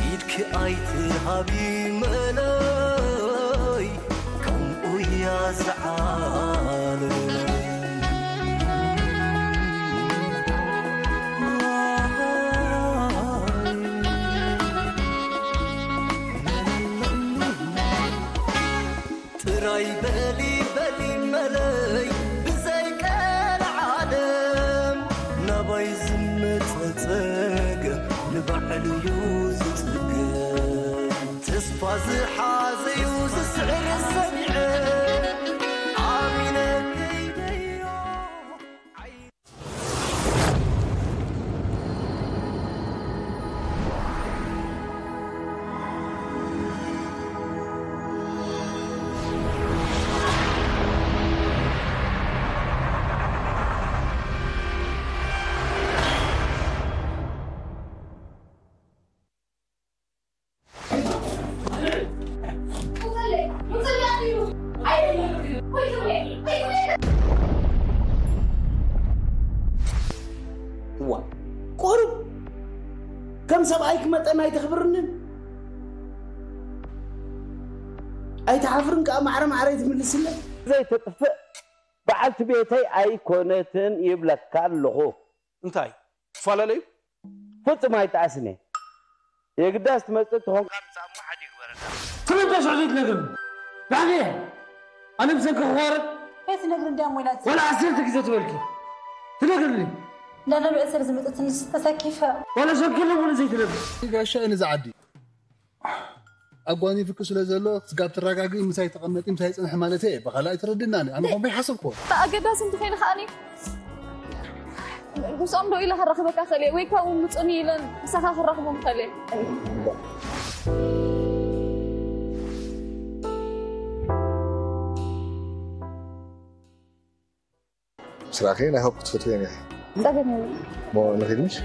ኢድኪ ኣይትሃቢ መለይ ከምኡ እያ ዝዓለም። ጥራይ በሊ በሊ መለይ ብዘይ ቀልዓለም ናባይ ዝመጸጸግ ንባዕሉ እዩ ዝጽገም። ተስፋ ዝሓዘዩ ዝስዕር ሰሚዐ ኣሚነ ከይደዮ። እዋ ቁሩብ ከም ሰብኣይ ክመጠን ኣይተኽብርንን? ኣይትሓፍርን ከኣ ማዕረ ማዕረ ኣይትምልስለን? ዘይተጥፍእ በዓልቲ ቤተይ ኣይኮነትን ይብለካ ኣለኹ። እንታይ ትፈላለዩ? ፍጹም ኣይጠዓስን እየ። የግዳስ ትመጽእ ተኾንካ ምጻእ እሞ ሓዲ ይግበረና። ትረበሽ ዕዙ ትነግርኒ። ብሓቂ እየ። ኣነ ብሰንኪ ክዋረድ? ከይትነግሪ እንድያ እሞ ኢላ ዋላ ዓሰርተ ግዜ ትበልኪ። ትነግርኒ። እንዳነብዐ ስለ ዝመጸትኒ ተሰኪፈ። ዋላ ሸኪለ እውን ዘይትነግሪ። ጋሻ እየ ነዚ ዓዲ። ኣጓኒፍኪ ስለ ዘሎ ስጋብ ትረጋግኢ ምሳይ ተቐመጢ ምሳይ ጽንሒ ማለት እየ። ብኻልእ ኣይትረድእናን። ኣነ ከምኡ ይሓሰብክዎ። ኣገዳሲ እንተኾይኑ ከኣኒ ምስኦም ዶ ኢለ ከራኽበካ ክእል እየ ወይ ካብኡ ምጹኒ ኢለን ምሳኻ ክራኽቦም ክእል እየ። ስራኺ ናይ ሆፕ ክትፈትውየን ኢኺ። ጸገም የለን። ሞ ንኺድ ምሽ?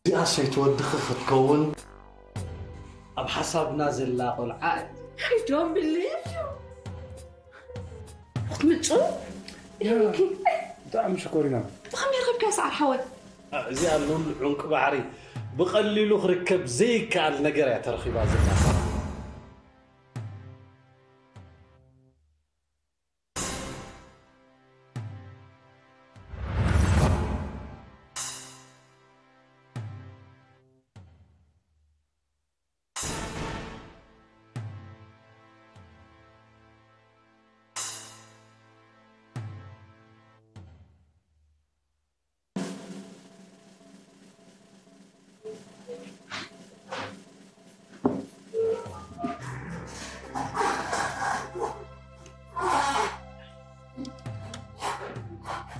እዚኣ ሰይቲ ወድኺ ክትከውን ኣብ ሓሳብና ዘላ ቆልዓ እያ። I don't believe you። ክትምጹ ብጣዕሚ ሽኮሪና። ብኸመይ ረኸብካያ ሰዓር ሓወይ? እዚኣ ሉል ዑንቂ ባሕሪ ብቐሊሉ ክርከብ ዘይከኣል ነገር እያ ተረኺባ ዘላ።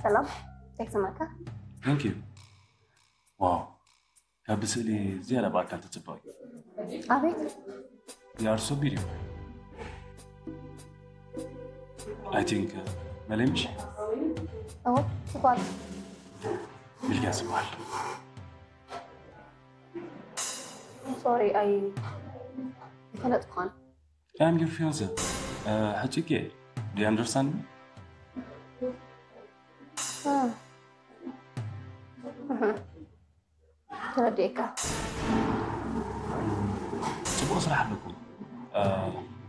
ሰላም እንታይ ይስማዕካ? Thank you. ዋው ካብ ብስእሊ ዝያዳ ብኣካል ትፅበቂ። ኣቤት You are so beautiful. I think መለምሽ እወ ትኳል ሚልክያስ ይበሃል። ሶሪ ኣይ ይፈለጥኳን I'm your fiance. ሕጹይኪ እየ። Do you understand me? ተረዲኤካ ጽቡቕ ስራሕ ኣለኩም።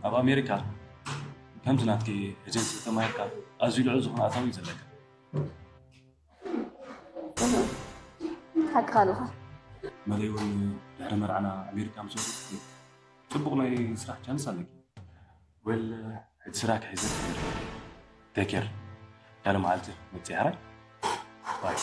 ኣብ ኣሜሪካ ከምዚ ናትኪ ኤጀንሲ ተማሂርካ ኣዝዩ ልዑል ዝኾነ ኣታዊ እዩ ዘለካ። ሓቅኻ ኣለኻ። መለይ እውን ድሕሪ መርዓና ኣሜሪካ ምስ ወሰድኩ ጽቡቕ ናይ ስራሕ ቻንስ ኣለኪ። ወል ሕጂ ስራሕ ክሕዘ ቴክ ኬር። ካልእ መዓልቲ መጽእ ሕራይ። ባይ።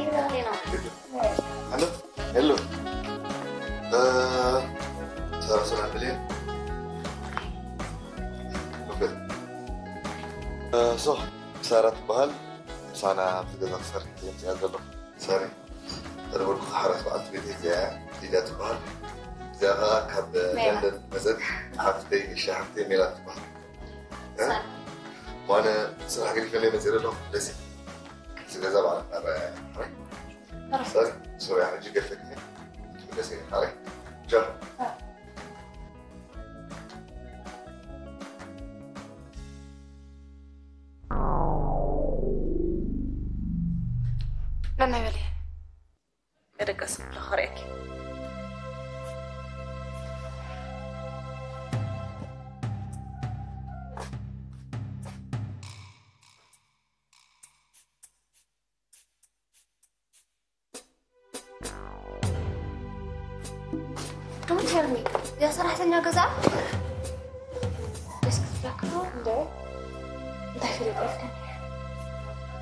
ሄሎ፣ ሄሎ። እ፣ ሰላም፣ ሰላም ብሌን። ኦኬ። እ፣ ሶ፣ ሳራ ትበሃል። ምሳና ኣብዚ ገዛ ክሰርሕ እየ መፂኣ ዘለኹ። ሳሪ፣ ዝነበርኩ ሓራስ በዓልቲ ቤት እዚኣ እያ። ሊድያ ትበሃል። እዚኣ ኸዓ ካብ ለንደን መፀት ሓፍተይ፣ ንእሽተይ ሓፍተይ ሜላት ትበሃል። እ? ሳሪ። ዋነ ስራሕ ገዲፈ እየ መፂእ ዘለኹ። ደስ ይብል። እዚ ገዛ በዓል ናባይ። ሰሪ፣ ሶሪ፣ ሕጂ ገፈት እየ። ደስ ይብል። ቻው። ነናይ በሊ መደቀሲ ክብሎ ክርእየኪ። Don't tell me. እዚኣ ሰራሕተኛ ገዛ? ደስ ክትብለካ። እንደ እንታይ ፈለጠ ይፍተን?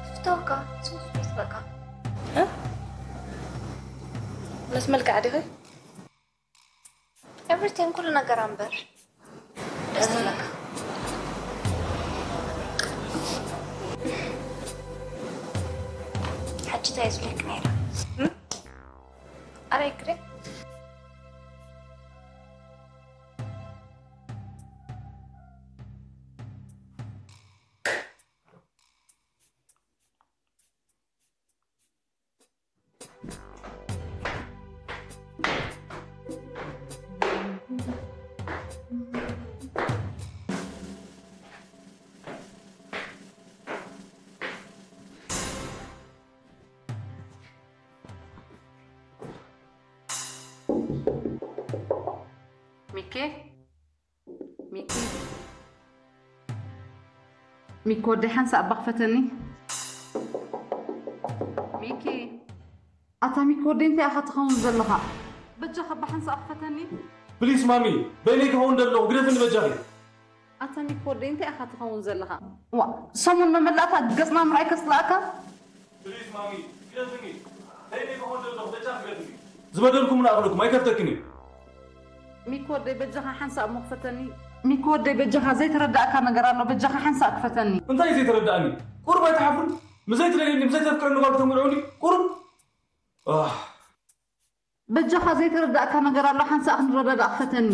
ፍተወካ፣ ሶስ በቃ። እ? ነስ መልክዓ ዲኺ? Everything፣ ኩሉ ነገር ኣንበር። ደስ ትብለካ። ሕጂ እንታይ ዝብለክ ነይረ? እ? ኣበይ ክደ? ሚኪ፣ ሚኪ፣ ሚኪ ወደይ፣ ሓንሳእ እባ ክፈተኒ። ሚኪ። ኣታ ሚኪ ወደይ፣ እንታይ ኢኻ ትኸውን ዘለኻ? በጃኻ እባ ሓንሳእ ክፈተኒ። ፕሊስ ማሚ፣ በይነይ ክኸውን ዘለኹ፣ ግደፍኒ በጃኺ። ኣታ ሚኪ ወደይ፣ እንታይ ኢኻ ትኸውን ዘለኻ? ዋ፣ ሰሙን መመላእታ ገጽና ምርኣይ ከስልኣካ? ፕሊዝ ማሚ፣ ግደፍኒ። በይነይ ክኾን ዘለኹ፣ በጃኺ ግደፍኒ። ዝበደልኩም ንኣኽለኩም፣ ኣይከፍተክን እዩ። ሚኪ ወደይ፣ በጃኻ ሓንሳእ እሞ ክፈተኒ። ሚኪ ወደይ፣ በጃኻ ዘይተረዳእካ ነገር ኣሎ፣ በጃኻ ሓንሳእ ክፈተኒ። እንታይ እዩ ዘይተረዳእኒ? ቁሩብ ኣይትሓፍሩን? ምዘይትደልየኒ፣ ምዘይተፍቅረኒ ጓል ክተምልዑኒ? ቁሩብ? ኣህ። በጃኻ ዘይተረዳእካ ነገር ኣሎ፣ ሓንሳእ ክንረዳዳእ ክፈተኒ።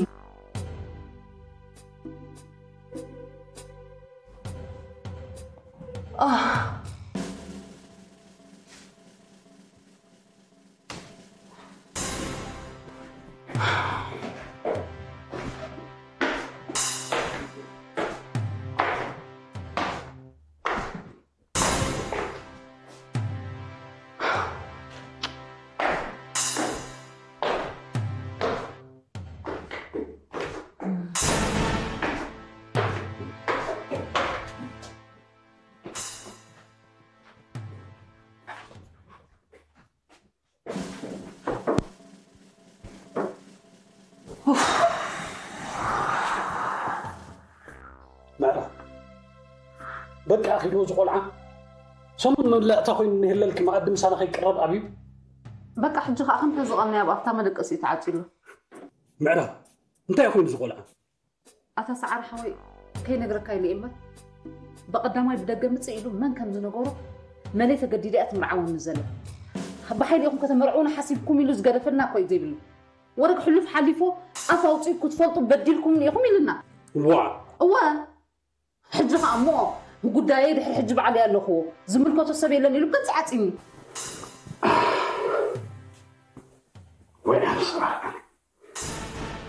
ኣህ። ምዕራብ፣ በቃ ኣኺሉ እዚ ቆልዓ። ሰሙን መብላእታ ኮይኑ ንህለልኪ መኣዲ ምሳና ከይቅረብ ኣብዩ። በቃ ሕጂ ኸኣ ከምቲ ዝቐነያ ኣብ ኣፍታ መደቀሲ ተዓጺሉ። ምዕራብ፣ እንታይ ኮይኑ እዚ ቆልዓ? ኣታ ሰዓር ሓወይ፣ ከይነግረካ ኢለ እየ እምበር፣ ብቐዳማይ ብደገ ምጽእ ኢሉ መን ከም ዝነገሮ፣ መለይ ተገዲደ እያ ትምርዓወኒ ዘላ። ብሓይሊ ኢኹም ከተመርዕውና ሓሲብኩም ኢሉ ዝገደፈና እኮ እዩ ዘይብሉ። ወረግ ሕሉፍ ሓሊፎ፣ ኣፍ ኣውጺኡ ክትፈልጡ በዲልኩምኒ ኢኹም ኢሉና። ዋ! እወ። ሕጂ ኸኣ እሞ፣ ጉዳየይ ድሕሪ ሕጂ ባዕለይ ኣለኹዎ፣ ዝምልከቶ ሰብ የለን ኢሉ ገጽ ዓጺኒ። ወይ ኣነ ሰዓር።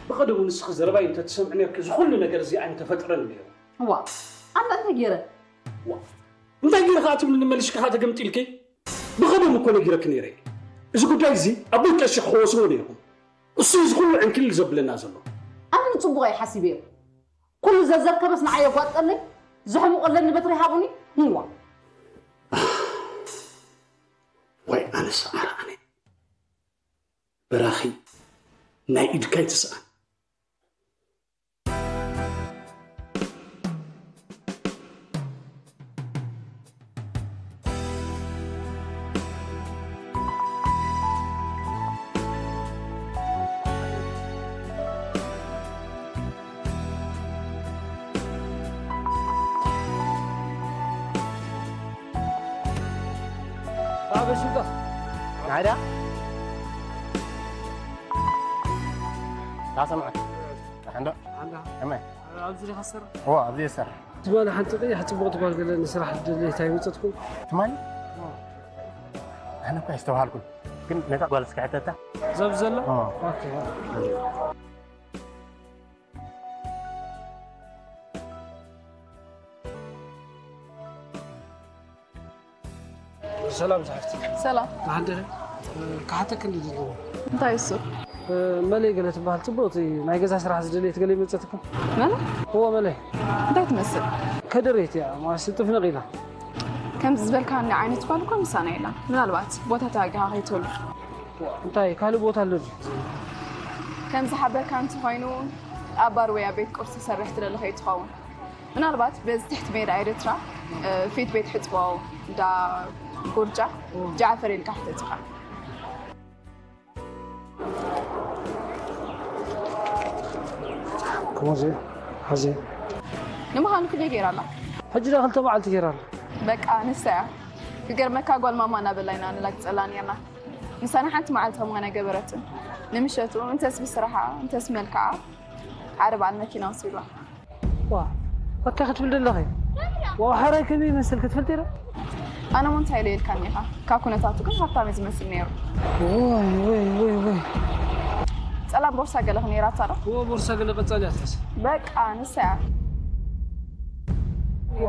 ብቐደሙ ንስኺ ዘረባይ እንተትሰምዒ ነርኪ፣ እዚ ኩሉ ነገር እዚ ኣይምተፈጥረን ነይሩ። ዋ፣ ኣነ እንታይ ገይረ? ዋ፣ እንታይ ገይረ ከኣ ትብልኒ መሊስኪ ከኣ ተገምጢልኪ? ብቐደሙ እኮ ነጊረኪ ነይረ። እዚ ጉዳይ እዚ ኣቦይ ቀሺ ክሕወስዎ ነይርኩም። እሱ እዩ እዚ ኩሉ ዕንክሊል ዘብለና ዘሎ። ኣነ ንጽቡቕ እየ ሓሲበዮ። ኩሉ ዘዘርከበስ ንዓይ የጓጠለይ፣ ዘሕሙቐለኒ በትሪ ሃቡኒ። እዋ። ወይ ኣነ ሰዓር ኣነ። በራኺ ናይ ኢድካ ይትስኣን። ሓዳ ዳሰምዐ ሓንዶ ኣንዳ ከመይ ኣብዚ ዲኻ ትሰርሕ? እዎ ኣብዚ ይሰርሕ። ትጓል ሓንቲ ቀያሕ ጽቡቕ ትጓል ገለ ንስራሕ ድሌታ ይመጸትኩም? ትማሊ ኣነ እኳ ኣይስተውሃልኩን፣ ግን ነታ ጓል እስኪ ሕተታ። ዘብ ዘሎ? እዎ። ኦኬ። ሰላም ዝሓፍቲ። ሰላም። መሓንደረ፣ ክሓተክ እንዲ ዝልዎ። እንታይ እሱ? መለይ ገለ ትበሃል ጽቡቕቲ ናይ ገዛ ስራሕ ዝደለየት ገለ ይመጸትኩም? መለይ? እዎ መለይ። እንታይ ትመስል? ከደረይቲ እያ፣ ማለት ስልጥፍ ነቒላ። ከምዚ ዝበልካኒ ዓይነት ጓል እኮ ምሳና የላን። ምናልባት ቦታ ተዋጊኻ ከይትህሉ። እንታይ ካልእ ቦታ ኣሎ ድዩ? ከም ዝሓበርካ እንተኾይኑ ኣብ ባር ወይ ኣብ ቤት ቁርሲ ትሰርሕ ትደሊ ከይትኸውን። ምናልባት በዚ ትሕቲ ሜዳ ኤርትራ ፊት ቤት ሕጽቦ እንዳ ጉርጫ ጃዕፈር ኢልካ ሕተት ኢኻ። ከምዚ ሓዚ ንምዃኑ ክንደይ ገይራ ኣላ? ሕጂ ዳ ክልተ መዓልቲ ገይራ ኣላ። በቃ ንሳ እያ። ክገርመካ ጓል ማማ እናበላይና ንላግጸላ ነርና። ንሳና ሓንቲ መዓልቲ ከምኡ ኣይገበረትን። ንምሸቱ እንተስ ብስራሓ እንተስ መልክዓ ሓደ በዓል መኪና ወሲድዋ። ዋ፣ እንታይ ክትብል ዘለኺ? ዋው፣ ሓራይ ከመይ ይመስል ክትፈልጢ ዶ? ኣነ ሞ እንታይ ኢለ ኢልካኒ ኢኻ? ካብ ኩነታቱ ግን ሃብታም እዩ ዝመስል ነይሩ። ወይ፣ ወይ፣ ወይ፣ ወይ። ጸላም ቦርሳ ገለ ኸ ነይራታ ዶ? እዎ፣ ቦርሳ ገለ ቀጻሊ እያ ትሕዝ። በቃ፣ ንሳ እያ።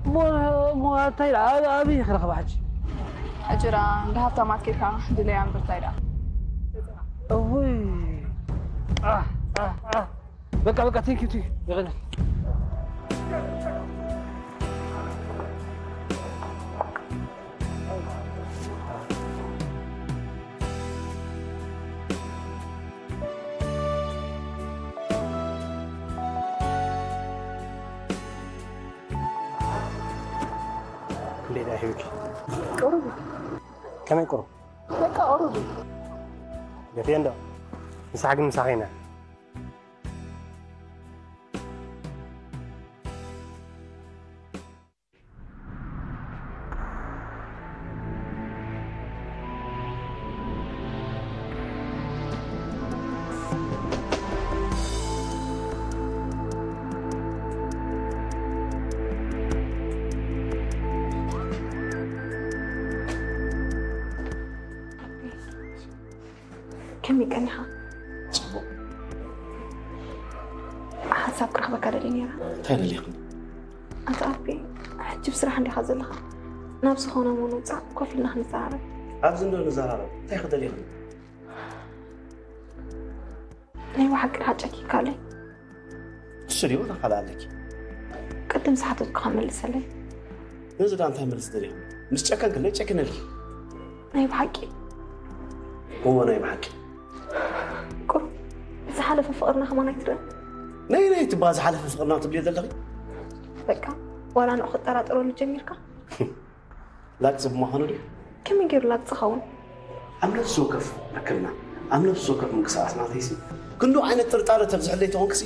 እሞ፣ እሞ፣ እንታይ ኢላ? ኣብ-፣ ኣበይ ክረኽባ ሕጂ? ሕጂ ደኣ እንዳ ሃብታማት ኬድካ ድለያ እምበር እንታይ ደኣ? እውይ። ኣህ፣ ኣህ፣ ኣህ። በቃ፣ በቃ፣ ቴንክ ዩ፣ ቴንክ ዩ። የቐነ። ክንደይ ደኣ ሂብኪ? ቁሩብ። ከመይ ቁሩብ? በቃ ቁሩብ። ገፊኤ እንዶ። ምሳሕ ግን ምሳኺ ኢና። ከመይ ቀኒኻ? ጽቡቕ። ሓንሳብ ክረኽበካ ደልየ ነይረ። እንታይ ደሊኽኒ? ኣታ ኣቢ፣ ሕጂ ብስራሕ እንዲኻ ዘለኻ። ናብ ዝኾነ እሞ ንውጻእ፣ ኮፍ ኢልና ክንዘራረብ። ኣብዚ እንዶ ንዘራረብ። እንታይ ክደሊኽኒ? ናይ ብሓቂ ደኣ ጨኪንካለይ? ንሱ ድዩ ወላ ካልእ ኣለኪ? ቅድም ዝሓተትኩኻ መልሰለይ። ነዚ ደኣ እንታይ መልሲ ደሊኽኒ? ምስ ጨከንክለይ ጨኪነልኪ። ናይ ብሓቂ? እወ፣ ናይ ብሓቂ። ቁሩብ ዝሓለፈ ፍቕርና ከማን ኣይትርእን? ናይ፣ ናይ ትበሃል ዝሓለፈ ፍቕርና ትብልዮ ዘለኺ? በቃ፣ ዋላ ንዑ ክትጠራጠረሉ ጀሚርካ? ላግጺ ብምዃኑ ድዩ? ከመይ ገይሩ ላግጺ ክኸውን? ኣብ ነፍሲ ወከፍ ርክብና፣ ኣብ ነፍሲ ወከፍ ምንቅስቓስ ናተይሲ፣ ክንድኡ ዓይነት ጥርጣረ ተብዝሕለይ ተኾንክሲ፣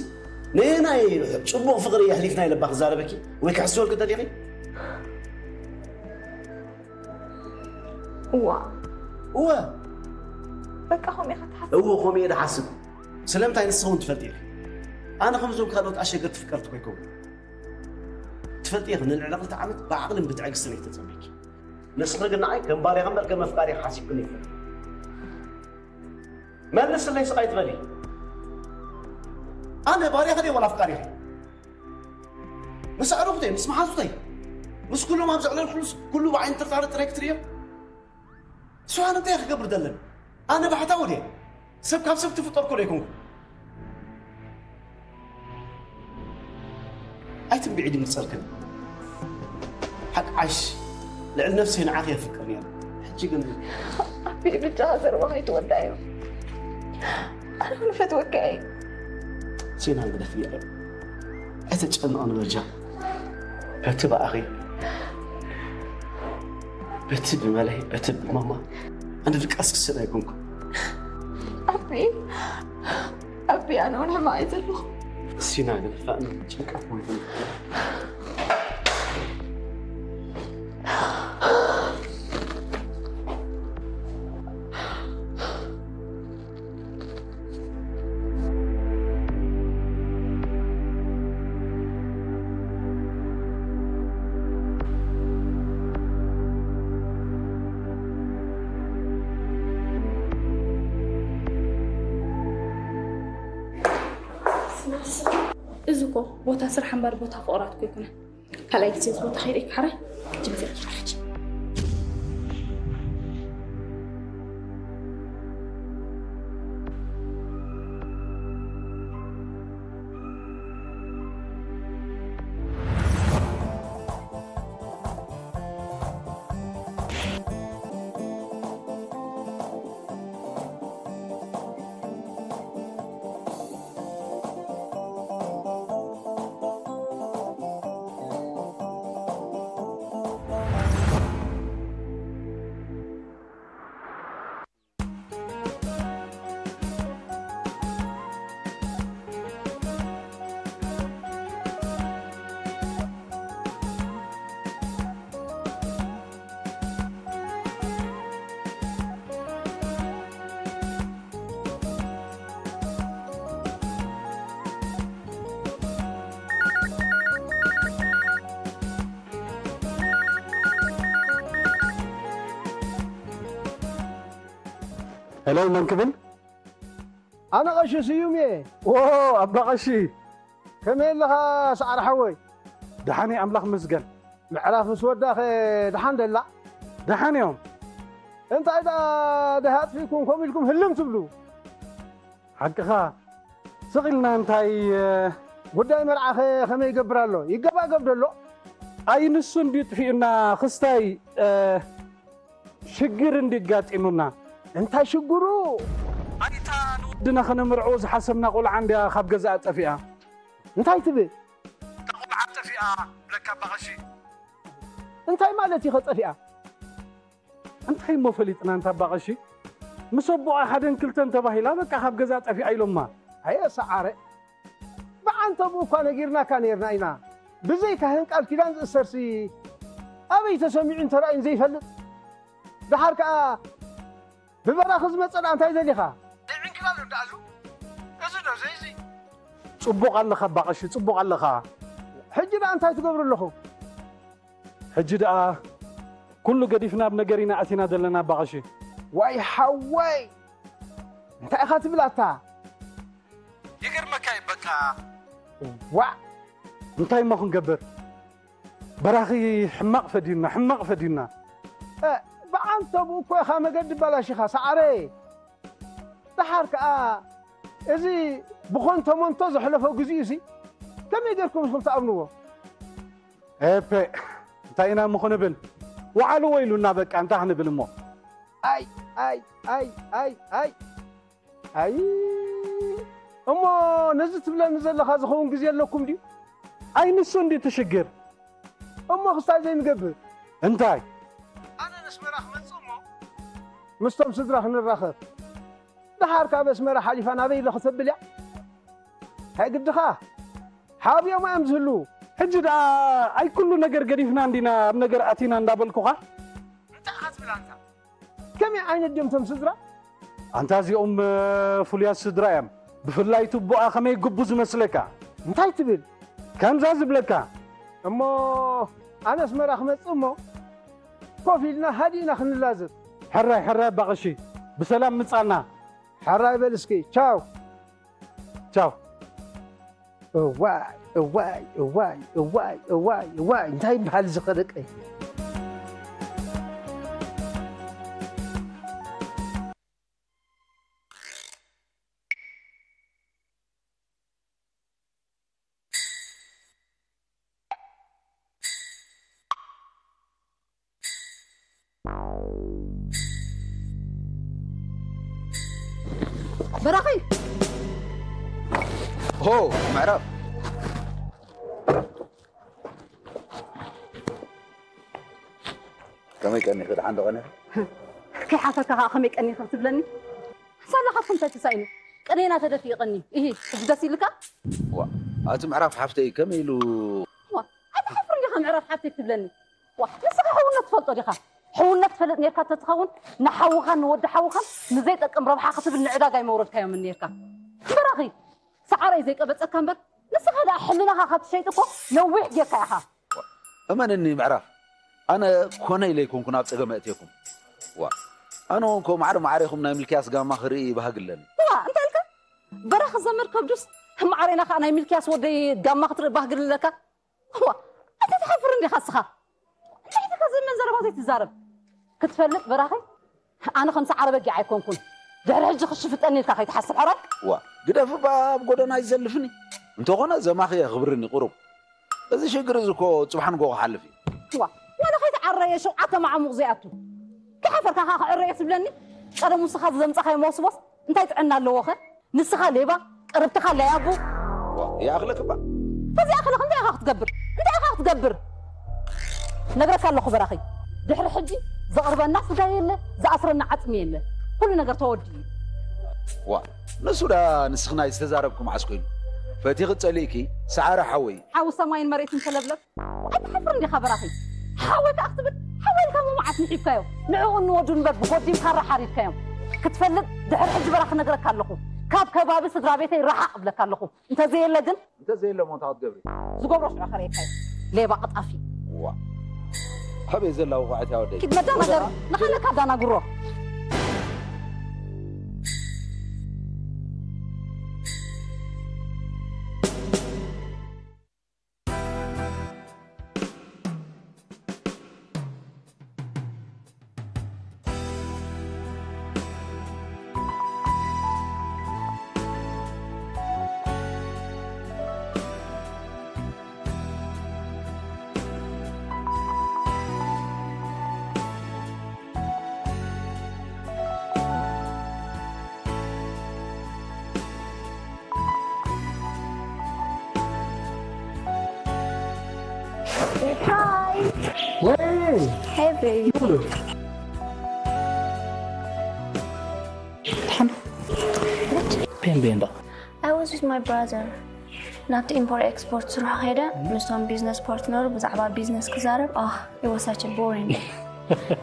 ነየናይ ጽቡቕ ፍቕሪ የሕሊፍና ኢለ እባ ክዛረበኪ ወይ ክሕስወልኪ ደሊኺ? እዋ። እወ። በቃ ከምኡ ኢኻ ትሓስብ? እወ፣ ከምኡ እየ ዝሓስብ። ስለምንታይ ንስኺ እውን ትፈልጢ ኢኺ። ኣነ ከምዞም ካልኦት ኣሸገርቲ ፍቀርቲ ኮይኮም። ትፈልጢ ኢኺ፣ ንልዕሊ ክልተ ዓመት ብዓቕልን ብትዕግስትን እየ ተጸሚኪ። ንስኺ ግን ንዓይ ከም ባርያኺ እምበር ከም ኣፍቃሪኺ ሓሲብክኒ ይፈልጥ። መልስለይ ስቕ ኣይትበሊ። ኣነ ባርያኺ ድየ ዋላ ኣፍቃሪኺ? ምስ ኣዕሩኽተይ፣ ምስ መሓዙተይ፣ ምስ ኩሎም ኣብ ዘዕለልኩሉስ ኩሉ ብዓይኒ ጥርጣረ ጥራይ ክትርእዮ? ንሱ ኣነ እንታይ ክገብር ደለኒ? ኣነ ባሕታዊ ድየ? ሰብ ካብ ሰብ ትፍጠር ኮ ዶ ኣይኮንኩ? ኣይትንብዒ ድምጸልክን። ሓቂ ዓሽ ልዕሊ ነፍሰይ ንዓኺ የፍቅር ነይረ። ሕጂ ግን ኣቢ ብቻ ዘረባ ከይትወዳዮ። ኣነ እውን ፈትወካ እየ። ሴና ግደፍ እየ። ኣይተጨንቕኒ በጃ። በቲ ብኣኺ፣ በቲ ብመለይ፣ በቲ ብማማ ኣነ ድቃስ ክስእን ኣይኮንኩ። ኣቢ፣ ኣቢ ኣነ እውን ሕማቕ እየ ዘለኹ። ሲና ግደፍ፣ ኣነ ጭንቀት ሞይቱ። እዚ እኮ ቦታ ስራሕ እምበር ቦታ ፍቕራት እኮ ኣይኮነን። ካልኣይ ግዜ እዚ ቦታ ከይደ ይከሓራይ ጅምዘር ሕጂ። ሄሎ፣ መን ክብል? ኣነ ቀሺ ስዩም እየ። ዎ፣ ኣባ ቀሺ። ከመይ ኣለኻ ሰዓር ሓወይ? ደሓን እየ፣ ኣምላኽ ይመስገን። ምዕራፍ ምስ ወዳኸ ደሓን ደላ? ደሓን እዮም። እንታይ ደኣ ደሃ ኣጥፊእኩም ከምኡ ኢልኩም ህልም ትብሉ? ሓቅኻ። ስቕ ኢልና እንታይ፣ እ፣ ጉዳይ መርዓኸ ከመይ ይገብር ኣሎ? ይገባገብ ደሎ? ኣይ ንሱ እንድዩ ጥፊኡና፣ ክስታይ፣ እ፣ ሽግር እንድዩ ኣጋጢሙና። እንታይ ሽግሩ? ኣይ እታ ንወድና ከነምርዖ ዝሓሰብና ቆልዓ እንድያ ካብ ገዛኣ ጠፊኣ። እንታይ ትብል? እታ ቆልዓ ጠፊኣ፣ ብለካ ኣባ ቀሺ። እንታይ ማለት እዩ ከጠፊኣ? እንታይ እሞ ፈሊጥና እንታ ኣባ ቀሺ? ምስ ኣቦኣ ሓደን ክልተን ተባሂላ በቃ ካብ ገዛ ጠፊኣ ኢሎማ። ኣየ ሰዓረ፣ ብዓንተብኡ እኳ ነጊርናካ ነይርና ኢና። ብዘይ ካህን ቃል ኪዳን ዝእሰርሲ ኣበይ ተሰሚዑን ተራእዩን ዘይፈልጥ? ደሓር ከኣ ብበራኺ ዝመጸ ደኣ እንታይ ደሊኻ? ዕንክላል ወዲ ኣሉ፣ እዚ ዶ ዘይዚ? ጽቡቕ ኣለኻ ኣባ ቀሺ፣ ጽቡቕ ኣለኻ። ሕጂ ደኣ እንታይ ትገብሩ ኣለኹም? ሕጂ ደኣ ኩሉ ገዲፍና ኣብ ነገር ኢና ኣቲና ዘለና ኣባ ቀሺ። ዋይ ሓወይ፣ እንታይ ኢኻ ትብል ኣታ? ይገርመካ እዩ በቃ። ዋእ፣ እንታይ እሞ ክንገብር? በራኺ ሕማቕ ፈዲዩና፣ ሕማቕ ፈዲዩና። እ፣ ብዓንተብኡ እኮ ኢኻ መገዲ ባላሺኻ ሰዓረ። ደሓር ከኣ እዚ ብኾንቶ መንቶ ዘሕለፎ ግዜኡሲ ከመይ ጌርኩም ኢኹም ትኣምንዎ? ኤፔ፣ እንታይ ኢና እሞ ክንብል? ወዓልዎ ኢሉና በቃ፣ እንታይ ክንብል እሞ? ኣይ ኣይ ኣይ ኣይ ኣይ ኣይ፣ እሞ ነዚ ትብለኒ ዘለኻ ዝኸውን ግዜ ኣለኩም ድዩ? ኣይ ንሱ እንድዩ እቲ ሽግር። እሞ ክስታይ ዘይንገብር? እንታይ? ኣነ ነስመራ ክመጽእ እሞ ምስቶም ስድራ ክንራኸብ። ደሓር ካብ ኣስመራ ሓሊፋ ናበይ ኢለ ክተብል እያ? እንታይ ግድኻ? ሓቢኦም እዮም ዝህልዉ። ሕጂ ደኣ ኣይ ኩሉ ነገር ገዲፍና እንዲና ኣብ ነገር ኣቲና እንዳበልኩኻ? እንታይ ኢኻ ትብል ኣንታ? ከመይ ዓይነት ድዮም እቶም ስድራ? ኣንታ እዚኦም፣ እ፣ ፍሉያት ስድራ እዮም። ብፍላይ ትቦኣ ከመይ ግቡ ዝመስለካ? እንታይ ትብል? ከምዛ ዝብለካ። እሞ ኣነ ኣስመራ ክመጽእ እሞ ኮፍ ኢልና ሃዲእና ክንላዘብ። ሕራይ፣ ሕራይ ኣባ ቀሺ፣ ብሰላም ምጻና። ሕራይ በል እስኪ፣ ቻው። ቻው። እዋይ እዋይ እዋይ እዋይ እዋይ እዋይ፣ እንታይ ይበሃል እዚ ኸደቀይ? በራኺ። ሆ ምዕራብ፣ ከመይ ቀኒኺ? ደሓን ዶ ቀኒኺ? ከይሓፈርካ ከዓ ከመይ ቀኒኺ ትብለኒ? ሳላ ካብኩም እንታይ ተሳኢኑ? ቅኔና ተደፊኡ ቀኒ። እሂ፣ ሕጂ ደስ ኢልካ? ዋ፣ ኣቲ ምዕራፍ ሓፍተይ ከመይ ኢሉ? ዋ፣ ኣይትሓፍርን ዲኻ ምዕራፍ ሓፍተይ ትብለኒ? ዋ፣ ንስኻ ሕውነት ትፈልጦ ዲኻ? ሕውነት ትፈልጥ ኔርካ ተትኸውን ንሓውኻን ንወዲ ሓውኻን ንዘይጠቅም ረብሓ ክትብል ንዕዳጋ ኣይመውረድካዮምን ኔርካ። በራኺ፣ ሰዓረይ ዘይቀበጸካ እምበር ንስኻ ደኣ ሕልናኻ ካብ ትሸይጥ እኮ ነዊሕ ጌርካ ኢኻ። እመንኒ ምዕራፍ፣ ኣነ ኮነ ኢለ ኣይኮንኩን ኣብ ጸገም ኣእትየኩም። ዋ፣ ኣነ እውን እኮ ማዕረ ማዕሬኹም ናይ ሚልክያስ ጋማ ክርኢ ባህጊ ኣለኒ። ዋ፣ እንታይ ኢልካ? በራኺ ዘመድ ከብዱስ ማዕሬና ከዓ ናይ ሚልክያስ ወደይ ጋማ ክትርኢ ባህግል ኣለካ። ዋ፣ ኣንተ ትሓፍር እንዲኻ እስኻ። እንታይ ኢኻ ዘመን ዘረባ ዘይትዛረብ? ክትፈልጥ በራኺ፣ ኣነ ከምቲ ዓረበጊዕ ኣይኮንኩን። ድሕሪ ሕጂ ክሽፍጠኒ ኢልካ ከይትሓስብ ሕራይ። ዋ፣ ግደፍ እባ ኣብ ጎደና ይዘልፍኒ። እንተኾነ ዘማኺ የኽብርኒ ቁሩብ። እዚ ሽግር እዚ እኮ ጽባሕ ንጎ ክሓልፍ እዩ። ዋ፣ ዋላ ከይትዓረየ ሸውዓተ ማዕሙቕ ዘይኣቱ። ከይሓፈርካ ከኣ ክዕረየ ትብለኒ? ቀደም ንስኻ ዘምጻኻዮ መወስወስ እንታይ ጥዕና ኣለዎ ኸ? ንስኻ ሌባ፣ ቀረብትኻ ለያቡ። ዋ፣ ይኣኽለክ እባ። ተዚኣኽለክ እንታይ ኢኻ ክትገብር? እንታይ ኢኻ ክትገብር? ነግረካ ኣለኹ በራኺ። ድሕሪ ሕጂ ዘቕርበና ስጋ የለ፣ ዝኣስረና ዓጽሚ የለ። ኩሉ ነገር ተወዲኡ እዩ። ዋ፣ ንሱ ዳ ንስኽና ዝተዛረብኩ መዓስ ኮይኑ? ፈቲኺ ጸሊእኪ፣ ሰዓረ ሓወይ። ሓዊ ሰማይን መሬትን ተለብለብ። ኣይትሓፍር እንዲኻ በራኺ። ሓወይ ከኣ ክትብል፣ ሓወይ ኢልካ ምማዓት ንሒብካዮ። ንዕኡ ንወዱ እምበር ብጎዲም ካራ ሓሪድካዮም። ክትፈልጥ ድሕሪ ሕጂ በራኺ ነግረካ ኣለኹ። ካብ ከባቢ ስድራ ቤተይ ረሓቕ እብለካ ኣለኹ። እንተዘየለ ግን እንተዘየለ ሞታ ክትገብሪ። ዝገብሮ ሽዑ ከርእየካ እየ። ሌባ ቀጣፊ። ዋ። ኣበይ ዘላ ውቃዕት እያ ወደይ? ኪድ መዳናገር፣ ንኻለካ ኣዳናግሮ። Hi. Hey, Hey, baby. Lulu. What? Bem, bem, bem. I was with my brother. ናብቲ ኢምፖርት ኤክስፖርት ስርሑ ከይደ ምስቶም ቢዝነስ ፓርትነሩ ብዛዕባ ቢዝነስ ክዛረብ ኣህ it was such a boring day።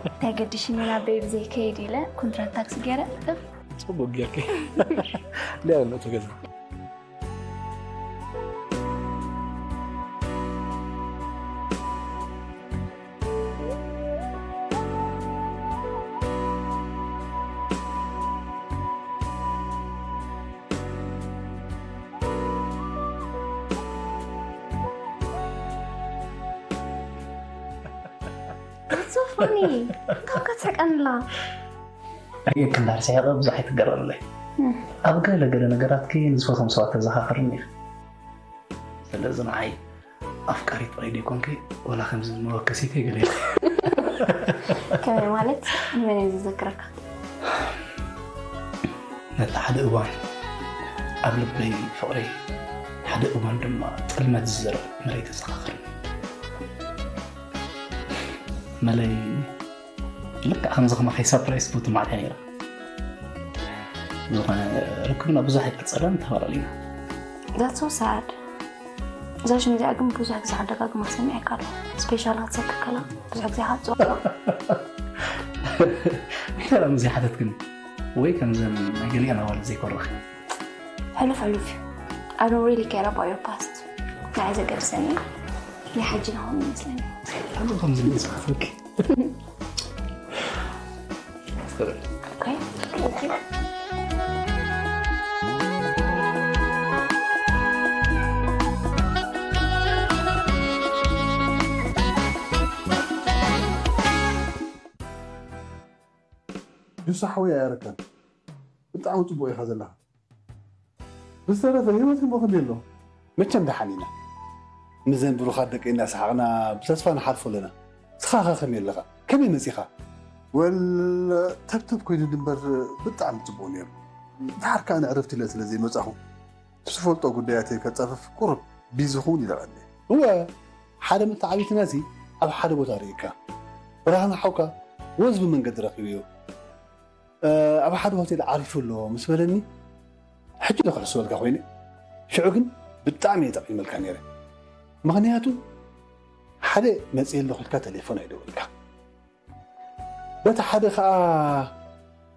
እንታይ ገዲሽኒ ናብ ቤቢ ዘይከይድ ኢለ ኮንትራት ታክሲ ገይረ እፍ። ጽቡቅ ጌርኪ። ሊያ ነቱ ገዛ። What's so funny? ካብ ከትስቀንላ ኣየ ክንዳር ስሒቐ ብዙሕ ኣይትገረምለይ። ኣብ ገለ ገለ ነገራትኪ ንዝፈቶም ሰባት ተዘኻኽርኒ ኢኺ። ስለዚ ንዓይ ኣፍቃሪት ጥራይ ደይኮንኪ ወላ ከምዚ መወከሲተይ ገለ ኢኺ። ከመይ ማለት? መን እዩ ዝዘክረካ? ነቲ ሓደ እዋን ኣብ ልበይ ፍቕሪ ሓደ እዋን ድማ ጥልመት ዝዘርእ መለይ ተዘኻኽርኒ። መለይ ልክዕ ከምዚ ከማኸይ ሰርፕራይዝ ትፈቱ መዓልቲ እያ ነይራ። ዝኾነ ርክብና ብዙሕ ኣይቀጸለን ተፈላሊና። That's so sad። እዛ ሽም እዚኣ ግን ብዙሕ ግዜ ዓደጋግማ ሰሚዐካ ኣለኹ። ስፔሻል ክትሰክር ከላ ብዙሕ ግዜ ኢኻ ትጽውዓ። እንታይ ደኣ ምዚ ሓተትክኒ? ወይ ከምዘን ናይ ገሊአን ኣዋልድ ዘይኮርኽ? ሕሉፍ ሕሉፍ እዩ። I don't really care about your past። ንዓይ ዘገድሰኒ ናይ ሕጂ ንኸውን ይመስለኒ። ኣነ ከምዚ ዝጽሕፈኪ ዩሳ ሓወይ ኣያረካን ብጣዕሚ ጽቡቅ ኢኻ ዘለኻ። ብዝተረፈ ህይወት እሞ ከመይ ኣሎ? መቸም ደሓን ኢና። ምዘን ብሩኻት ደቂ እናሰሓቕና ብተስፋ ንሓልፎ ኣለና። ስኻ ኸ ከመይ ኣለኻ? ከመይ መጺኻ? ወል ተብተብ ኮይኑ ድንበር ብጣዕሚ ጽቡቕ ነይሩ። ድሓር ከኣ ንዕረፍቲ ኢለ ስለ ዘይመጻኹ እቲ ዝፈልጦ ጉዳያተይ ከጻፍፍ ቁሩብ ቢዚ ክውን ኢለ ቀንየ። እወ ሓደ መተዓቢትናሲ ኣብ ሓደ ቦታ ርእካ። ብርሃን ሓውካ ወዝቢ መንገዲ ረኺበዮ። ኣብ ሓደ ሆቴል ዓሪፉ ኣሎ ምስ በለኒ፣ ሕጂ ዶ ክሕስበልካ ኮይነ? ሽዑ ግን ብጣዕሚ እየ ጠቒመልካ ነይረ። ምኽንያቱ ሓደ መፅየ ኣለኹ ኢልካ ተሌፎን ኣይደወልካ። በቲ ሓደ ከዓ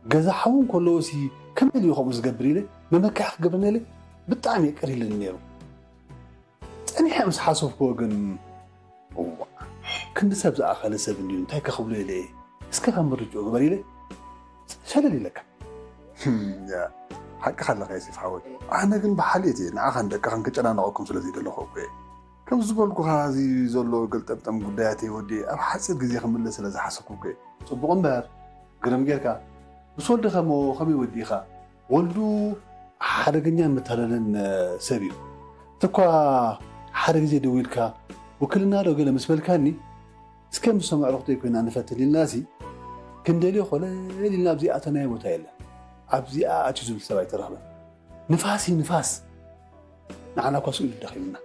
ገዛ ሓው እንከለዎሲ ከመይ ኢሉ እዩ ከምኡ ዝገብር ኢለ መመክሒ ክገብረኒ ኢለ ብጣዕሚ እየ ቅር ኢሉኒ ነይሩ። ፀኒሐ ምስ ሓሰብክዎ ግን እዋ ክንዲ ሰብ ዝኣኸለ ሰብ እንድዩ እንታይ ከኽብሎ ኢለ እየ እስከ ከም ምርጭኡ ግበር ኢለ ሸለል ኢለካ። ሓቅኻ ኣለኻ ዮሴፍ ሓወይ። ኣነ ግን ብሓልየት እየ ንዓኻን ደቅኻን ክጨናነቐኩም ስለ ዘይደለኹ እኮ እየ። ከም ዝበልኩኻ፣ እዚ ዘሎ ገልጠምጠም ጉዳያተይ ወዲኤ ኣብ ሓፂር ግዜ ክምለስ ስለ ዝሓሰብኩ እኮ እየ። ፅቡቕ እምበር፣ ግርም ጌርካ። ምስ ወልድኻ እሞ ከመይ ወዲእኻ? ወልዱ ሓደገኛን መታለልን ሰብ እዩ። እኳ ሓደ ግዜ ደዊልካ፣ ውክልና ዶ ገለ ምስ በልካኒ፣ እስከ ምስ ሰምዕሮ ክትደይ ኮይና ንፈትን ኢልናሲ፣ ክንደልዮ ኮለል ኢልና፣ ኣብዚኣ ኣተናዮ ቦታ የለን። ኣብዚኣ ኣትዩ ዝብል ሰብ ኣይተረኽበን። ንፋስ እዩ፣ ንፋስ። ንዓና እኳ ስኡ ኢሉ ደኺምና።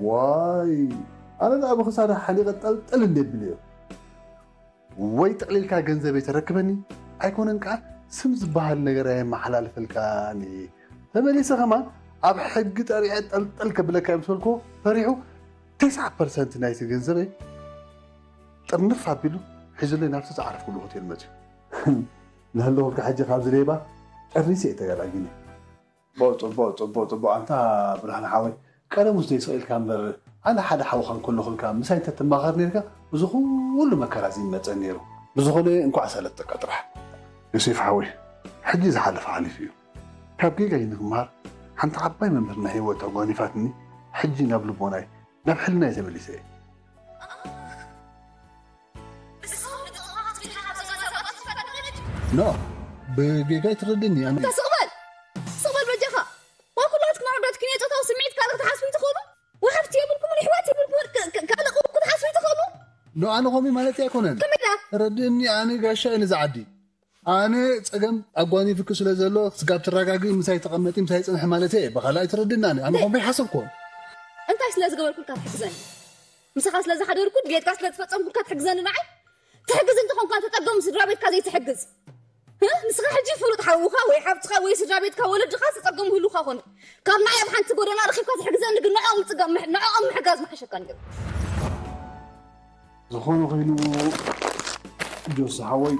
ዋይ፣ ኣነ ደኣ ብኽሳዳ ሓሊቐ ጠልጠል እንደ ብል እየ። ወይ ጠቕሊልካ ገንዘበይ ተረክበኒ፣ ኣይኮነን ከኣ ስም ዝበሃል ነገር ኣየመሓላልፈልካን እየ። ተመሊሰ ከማን ኣብ ሕጊ ጠሪዐ ጠልጠል ከብለካ እየ ምስ በልክዎ፣ ፈሪሑ፣ ተስዓ ፐርሰንት ናይቲ ገንዘበይ ጥርንፍ ኣቢሉ ሒዙለይ ናብቲ ዝዓረፍኩሉ ሆቴል መጺኡ። ንህልኹልካ ሕጂ ካብዚ ሌባ ጨሪሰ እየ ተገላጊለ። ጽቡቕ፣ ጽቡቕ፣ ጽቡቕ፣ ጽቡቕ። ኣንታ ብርሃን ሓወይ፣ ቀደሙስ ዘይስቕ ኢልካ እምበር፣ ኣነ ሓደ ሓውኻ እንከለኹልካ ምሳይ እንተትማኸር ነይርካ፣ እዚ ኩሉ መከራ እዚ ይመጸኒ ነይሩ። ብዝኾነ እንኳዕ ሰለጠካ ጥራሕ። ዮሴፍ ሓወይ፣ ሕጂ ዝሓለፈ ሓሊፉ እዩ። ካብ ጌጋይ ንኽምሃር ሓንቲ ዓባይ መምህር ናይ ህይወት ኣጓኒፋትኒ፣ ሕጂ ናብ ልቦናይ፣ ናብ ሕልናይ ተመሊሰ እየ። ኖ፣ ብጌጋይ ትረድእኒ ኣነ። እንተ ስቕ በል! ስቕ በል በጃኻ! ዋ ኩላትኩም ኣወዳት ክንዮ ጾታዊ ስምዒት ካልእ ክትሓስቡ ትኽእሉ? ወሓፍቲ የብልኩምን፣ ኣሕዋት የብልኩምን፣ ክ-፣ ክ-፣ ካልእ ክትሓስቡ ትኽእሉ? ኖ፣ ኣነ ከምኡ ማለት ኣይኮነን። ከመይ ደኣ? ረድእኒ፣ ኣነ ጋሻ እየ ነዚ ዓዲ። ኣነ ጸገም ኣጓኒፍኪ ስለ ዘሎ፣ ስጋብ ትረጋግኢ ምሳይ ተቐመጢ፣ ምሳይ ጽንሒ ማለተይ እየ። ብኻልእ ኣይትረድእኒ ኣነ። ኣነ ከምኡ ኣይሓሰብኩን። እንታይ ስለ ዝገበርኩልካ ትሕግዘኒ? ምሳኻ ስለ ዝሓደርኩ፣ ድሌትካ ስለ ዝፈጸምኩልካ ትሕግዘኒ ንዓይ? ትሕግዝ እንተኾንካ፣ ተጸገሙ ስድራ ቤትካ ዘይትሕግዝ። እ? ንስኻ ሕጂ ፍሉጥ ሓውኻ ወይ ሓፍትኻ ወይ ስድራ ቤትካ ወለድኻ ዝተጸገሙ ህሉኻ ኮነ። ካብ ንዓይ ኣብ ሓንቲ ጎደና ረኺብካ ትሕግዘኒ ግን ንዕኦም ምጽጋም ምሕ-፣ ንዕኦም ምሕጋዝ ምሓሸካ ነይሩ። ዝኾነ ኮይኑ ጆሲ ሓወይ፣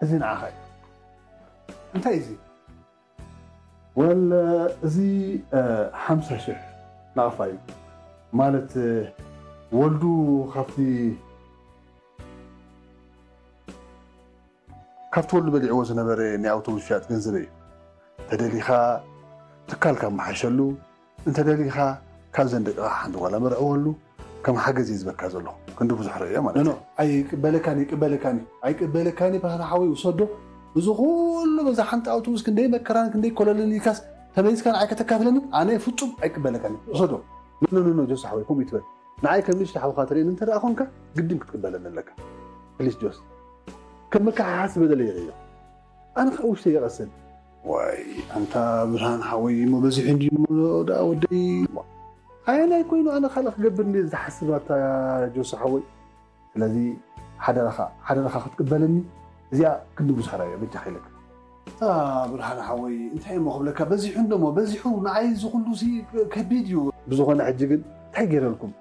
እዚ ንዓኻ እዩ። እንታይ እዚ? ወል፣ እዚ፣ እ፣ ሓምሳ ሽሕ ናቕፋ እዩ። ማለት፣ እ፣ ወልዱ ካብቲ፣ ካብቲ ወልዱ በሊዕዎ ዝነበረ ናይ ኣውቶቡስ ሽያጥ ገንዘበይ እዩ። ተደሊኻ ትካልካ መሓሸሉ፣ እንተ ደሊኻ፣ ካብዘን ደቅኻ ሓንቲ ጓል ኣመርዕወሉ፣ ከም ሓገዝ እየ ዝበካ ዘለኹ። ክንዲ ብዙሕ ረእዮ ማለት ኖ፣ ኖ፣ እዩ። ኣይቅበለካን፣ ይቅበለካን፣ ኣይቅበለካን፣ ብርሃን ሓወይ ውሰዶ። እዚ ኩሉ በዛ ሓንቲ ኣውቶቡስ ክንደይ መከራን ክንደይ ኮለልን ኢልካስ ተመሊስካ ንዓይ ከተካፍለኒ? ኣነ ፍጹም ኣይቅበለካን። ውሰዶ። ኖ፣ ኖ፣ ኖ፣ ኖ፣ ጆስ ሓወይ፣ ከምኡ ይትበል። ንዓይ ከም ንእሽቶ ሓውካ ትርእየኒ እንተ ደኣ ኾንካ፣ ግድን ክትቅበለኒ ኣለካ። ፕሊስ ጆስ። ከም መከሓሓሲ በደለይ ርእዮ። ኣነ ኸኣ ውሽጠይ ይቐስን። ዋይ፣ ኣንታ ብርሃን ሓወይ፣ እሞ በዚሑ እንድዩ እሞ ደኣ ወደይ። ኣየናይ ኮይኑ ኣነ ካልእ ክገብር እንድየ ዝሓስብ ኣታ ጆሲ ሓወይ። ስለዚ ሓደራኻ፣ ሓደራኻ ክትቅበለኒ፣ እዚኣ ክንዲ ብዙሕ ራእዮ በጃኻ ኢለካ። ኣታ ብርሃን ሓወይ፣ እንታይ እሞ ክብለካ፣ በዚሑ እንዶ እሞ፣ በዚሑ ንዓይ እዚ ኩሉ ሲ ከቢድ እዩ። ብዝኾነ ሕጂ ግን እንታይ ገይረልኩም?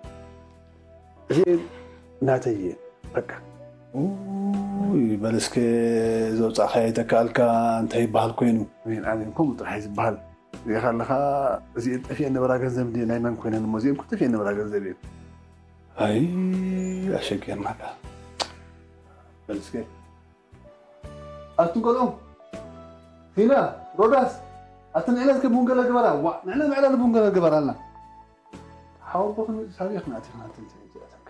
እዚኤን ናተይ እየን። በቃ። ኡይ፣ በል እስከ ዘውጻእካዮ ይተክኣልካ፣ እንታይ ይበሃል ኮይኑ? ኣሜን፣ ኣሜን። ከምኡ ጥራሕ እዩ ዝበሃል። ርኢኻ ኣለኻ፣ እዚኤን ጠፊኤን ነበራ ገንዘብ እንድየ ናይ መን ኮይነን እሞ፣ እዚኤን እኮ ጠፊኤን ነበራ ገንዘብ እየን። ኣይ፣ ኣሸጊርናካ። በል እስከ። ኣቱም ቆልዑ፣ ቲና፣ ሮዳስ፣ ኣቲ ንዕላ እስከ ቡን ገለ ግበራ። ዋ፣ ንዕላ ምዕላል ቡን ገለ ግበራልና። ሓወቦኽን ሳቢኽን ኣቲኽን ኣንተ እንታይ እዚኣተክ?